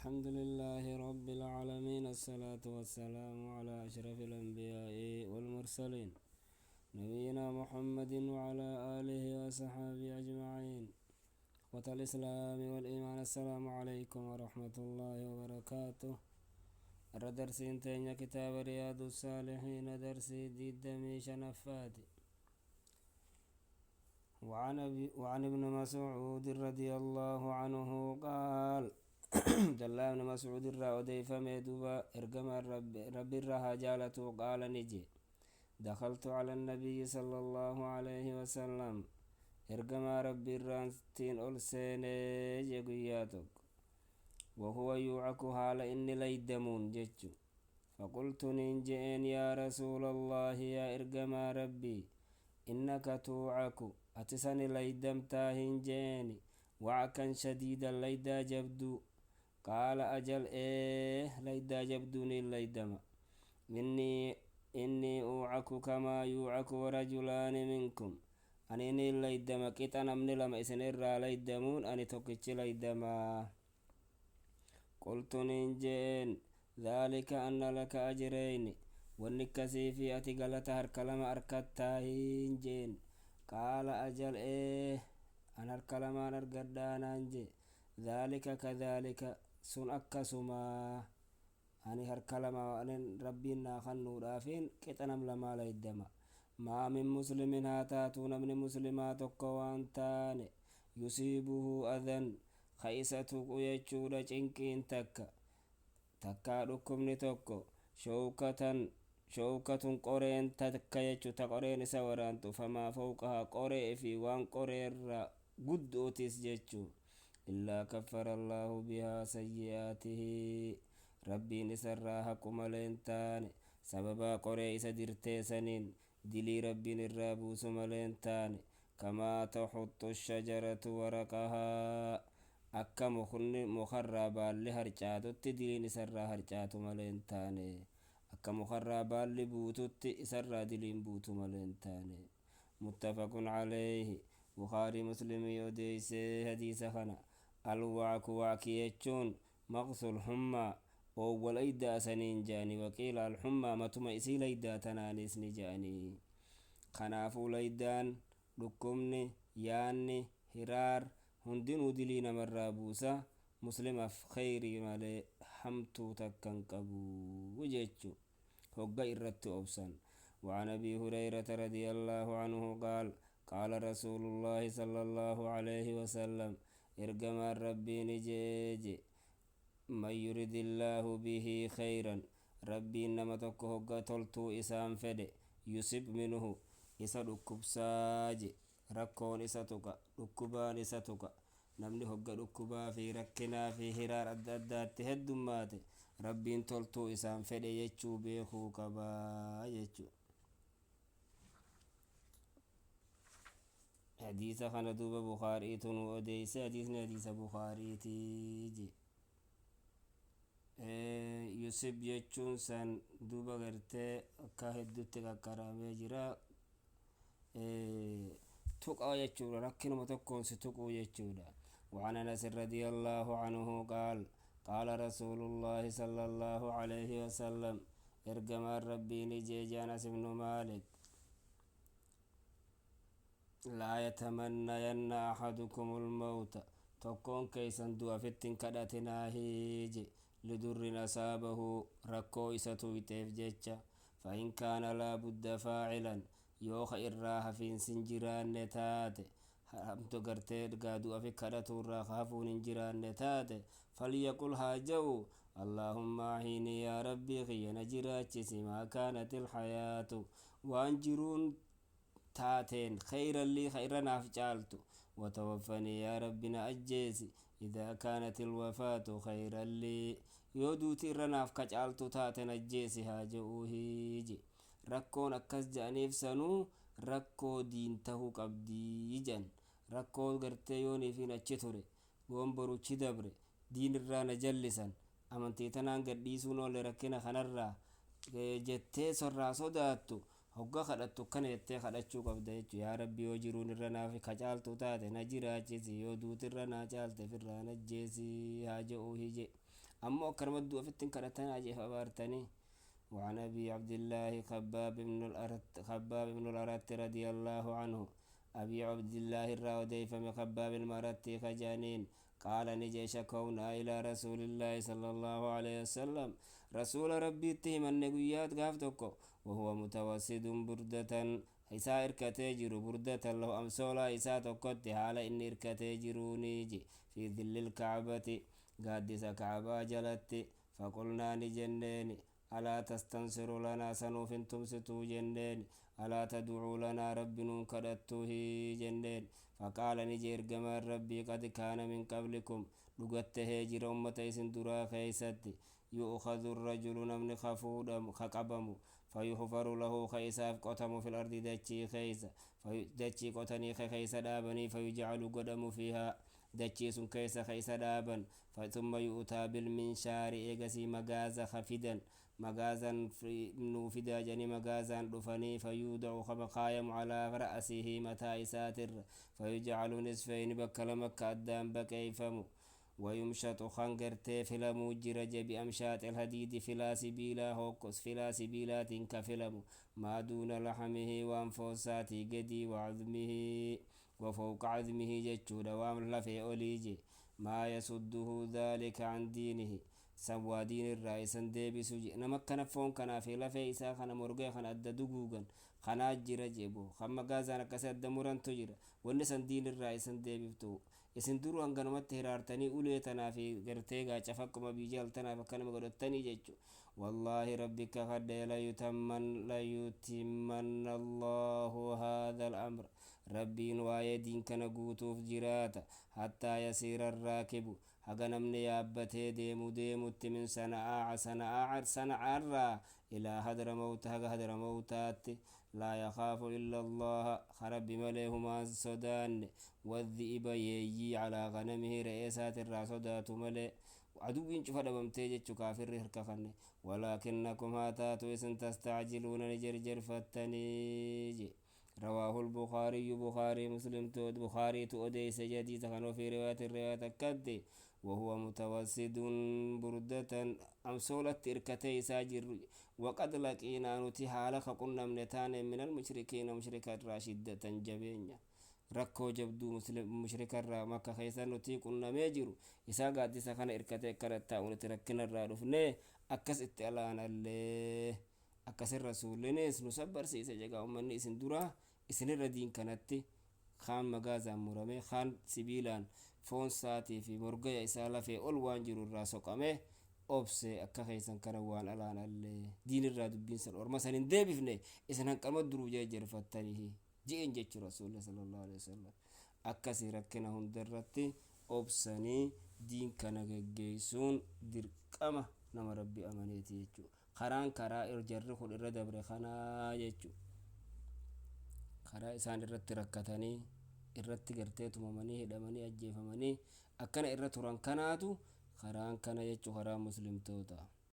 الحمد لله رب العالمين، الصلاة والسلام على أشرف الأنبياء والمرسلين، نبينا محمد وعلى آله وصحبه أجمعين. إخوة الإسلام والإيمان، السلام عليكم ورحمة الله وبركاته. الدرسين تين كتاب رياض الصالحين، درسي ديدمي شنفاتي. وعن ابن مسعود رضي الله عنه قال، عبد الله بن مسعود الرا أديفمه دوبا إرجما رب رب الرها جالته، قال نجي: دخلت على النبي صلى الله عليه وسلم، إرجما ربي الرانتين ألسيني جياتك، وهو يوعك، حال إني ليدمون جتشو، فقلت ننجئن: يا رسول الله، يا إرجما ربي، إنك توعك، أتسني ليدمتاهن جيني، وعكا شديدا، ليدا جبدو. قال: أجل، إيه، ليدا جبدوني ليدما، إني أوعك كما يوعك رجلان منكم، أني ليدما قطع نمني لما إسن إرى ليدمون، أني توكتش ليدما. قلت ننجين: ذلك أن لك أجرين، والنكسي في أتي قالت هركلما أركتاهين جين. قال: أجل، إيه، أنا هركلما أرقدانا جي. ذلك كذلك، sun akkasuma, ani harka lama rabbiin naa kannuudhaafiin qixa nam lamaa laydama. ما من مسلم، haa taatuu namni muslimaa tokko waan taane، يصيبه أذى، ka isa tuqu jechuudha cinqiin takka takkaa dhukkubni tokko، شوكة، شوكة qoreen takka jechu, ta qoreen isa waraantu، فما فوقها، qoree fi waan qoreerra guddootis jechu، إلا كفر الله بها سيئاته، rabbiin isarraa haqu maleen taane, sababaa qoree isa dirteesaniin dilii rabbiin irraa buusu maleen taane، كما تحط الشجرة ورقها، akka mukni mukarraa baalli harcaatutti diliin isarraa harcaatu maleen taane, akka mukarraa baalli buututti isarraa diliin buutu maleen taane. متفق عليه، bukaarii muslimii odeeysee hadiisa kana. الوعك، وعكii jechuun مغص الحمى، oowwa laydaa saniin je'ani. وقيل الحمى، matuma isii laydaa tanaanis ni je'anii. Kanaafuu laydaan, dhukkubni, yaanni, hiraar hundinuu dilii namarraa buusa. Muslimaaf kheyrii malee hamtuu takkan qabu jechu hogga irratti obsan. وعن أبي هريرة رضي الله عنه قال: قال رسول الله صلى الله عليه وسلم، إرجما ربي نجيج: من يرد الله به خيرا، ربي نما tokko hogga toltuu isaan fedhe، يصب منه، isa dhukkubsaaje, rakkoon isa tuqa, dhukkubaan isa tuqa. Namni hogga dhukkubaa fi rakkinaa fi hiraar adda addaatti heddummaate, rabbiin toltuu isaan fedhe jechuu beekuu qabaa jechuu. Hadiisa kana duuba bukaariitu nu odeeyse. Hadiisni hadiisa bukaariitii je. يصب jechuun san duuba gartee akka heddutti qaqqaramee jira. Tuqa jechuudha, rakkinuma tokkoon si tuquu jechuudha. وعن أنس رضي الله عنه قال: قال رسول الله صلى الله عليه وسلم، إرجما ربي نجي أنس بن مالك: لا يتمنين أحدكم الموت، tokkoon keeysan du'a fittin kadhatinaahiije، لضر أصابه، rakkoo isa tuyxeef jecha. فإن كان لا بد فاعلا، yoo ka irraa hafiinsin jiraanne taate, hamtu gartee gaa du'a fi kadhatu irraa ka hafuun hin jiraanne taate، فليقل، haa ja'u: اللهم أحيني، yaa rabbii kiyya na jiraachisi، ما كانت الحياة، waan jiruun taateen، خيرا لي، ka irra naaf caaltu، وتوفني، yaa rabbi na ajjeesi، إذا كانت الوفاة خيرا لي، yoo duuti irra naaf ka caaltu taate na ajjeesi haa je'uuhiiji. Rakkoon akkas je'aniif sanuu rakkoo diin tahuu qabdii jan. Rakkoo gartee yooniifin achi ture goon boruchi dabre diin irraa na jallisan, amantii tanaan gadhiisuun oolle rakkina kanarraa jettee sorraa sodaattu, hogga kadhattu akkana jettee kadhachuu qabda jechu: yaa rabbi, yoo jiruun irra naaf ka caaltu taate na jiraachisi, yoo duuti irra naa caalte firraa na ajjeesi haa je'uu hije. Ammoo akkanuma du'a ofitti hin kadhatanaa jeef abaartanii. وعن أبي عبد الله خباب بن الأرت، خباب بن الأرت رضي الله عنه، أبي عبد الله الراودي فم خباب المرت خجانين، قال نجي شكونا إلى رسول الله صلى الله عليه وسلم، رسول ربي اتهم النقيات قافتك، وهو متوسد بردة isaa irkatee jiru، بردة له amsoolaa isaa tokkotti haala inni irkatee jiruuniiji، في ظل الكعبة gaaddisa kacbaa jalatti. فقلنا ni jenneeni: ألا تستنصر لنا sanuuf hin tumsituu jenneen، ألا تدعو لنا rabbi nuun kadhattuuhi jenneen. فقال ni je ergamaan Rabbii: قد كان من قبلكم dhugattahee jira ummata isin duraa keeysatti، يؤخذ الرجل namni kafuudhamu kaqabamu، فيحفر له ka isaaf qotamu، في الأرض dachii keeysa dachii qotanii ka keeysa dhaabanii، فيجعل godhamu، فيها dachii sun keeysa ka isa dhaaban. ثم يؤتى بالمنشار eegasii magaaza ka fidan، magaazan nuu fidaa jedhanii magaazaan dhufanii، فيوضع kama kaayamu على رأسه mataa isaatirra، فيجعل نصفين bakka lama akka addaan baqeeyfamu، ويمشط kan gartee filamuu jira je، بأمشاط الحديد filaa sibiilaa hokkos filaa sibiilaatiin ka filamu، ما دون لحمه waan foonsaatii gadii، وعظمه وفوق عظمه jechuudha waan lafee olii je، ما يصده ذلك عن دينه san waa diin irraa isan deebisu je. Nama akkana foon kanaa fi lafee isaa kana morgee kana adda duguugan kanaa jira jebo kan magaazaan akkasi adda murantu jira. Wanni san diin irraa isan deebiftu. Isin duruu hanganumatti hiraartanii ulee tanaa fi gartee gaacafa akkuma biijaal tanaaf akkanuma godhattanii jechu. والله rabbi kakadhe ليتمن الله هذا الأمر rabbiin waa'ee diin kana guutuuf jiraata، حتى يسير الراكب haga namni yaabbatee deemu deemutti، من صنعاء sana'aa sana'aarraa، إلى حضرموت haga Hadramawtaatti، لا يخاف إلا الله rabbi malee humaan sodaanne، والذئب yeeyyii، على غنمه re'ee isaatirraa sodaatu malee. Aduwwiin cufa dhabamtee jechu kaafirri harka kanne. ولكنكم haa taatu isin تستعجلون ni jerjerfattanii je. رواه البخاري بخاري مسلم بخاري تؤديس جديد كانوا في رواية الرواية كد وهو متوسد بردة أمسولة إركتي ساجر. وقد لقينا نتي حالك قلنا من تان من المشركين مشركات راشدة جبينيا rakkoo jabduu mushrikarraa Makka keessa nuti qunnamee jiru isaa gaaddisa kana irkatee akkana taa'u nuti rakkinarraa dhufnee akkas itti alaanallee akkasin rasuullinis nu sabbarsiise jegaa. Ummanni isin duraa isinirra diin kanatti kaan magaazaan murame, kaan sibiilaan foon isaatii fi morgaya isaa lafee ol waan jiru irraa soqame obse. Akka keessan kana waan alaanallee diinirraa dubbiin san orma san hin deebifne, isin hanqalma duruu jejerfattanii ji'in jechu rasuulli صلى الله عليه وسلم. Akkasii rakkina hundarratti obsanii diin kana geggeessuun dirqama nama Rabbi amaneeti jechuu. Karaan karaa jarri kun irra dabre kanaa jechuu, karaa isaan irratti rakkatanii irratti gartee tumamanii hidhamanii ajjeefamanii akkana irra turan kanaatu karaan kana jechuu, karaa muslimtoota.